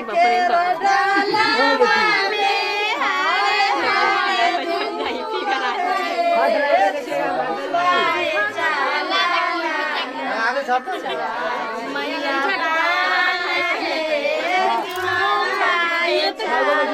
के डाला में हरे हरे चुमाए चला मैया चुमाए चला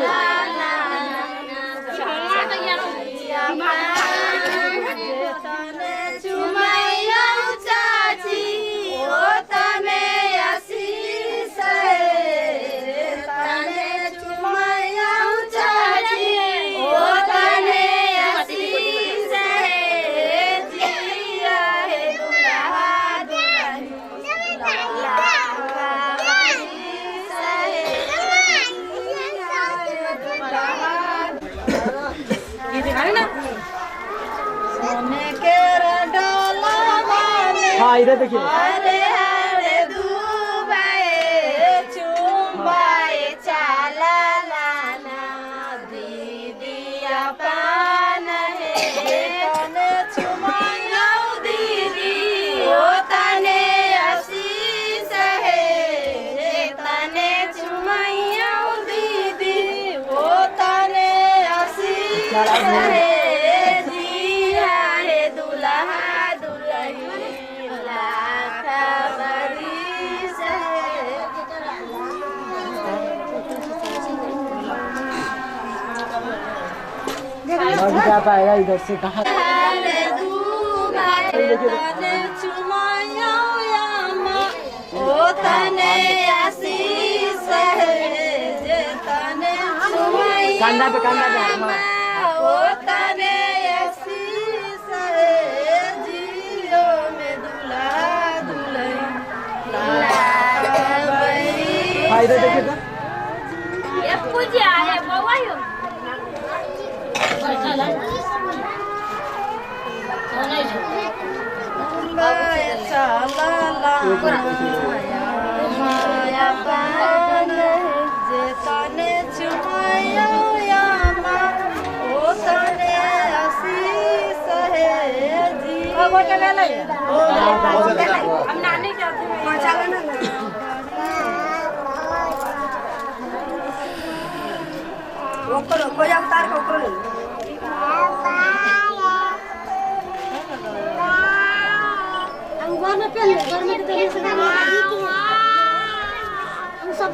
इधर देखिए हरे हरे दुबाए चुमाए चला लाना दीदी अपन हे तने चुमाओ दीदी ओ तने आशीष हे तने चुमाओ दीदी ओ तने आशीष हे जिया हे दुल्हा दुल्हन जा पाएगा इधर से कहाँ कांदा पे हाँ इधर देखिए तो ये पूजा है बाबा यो सब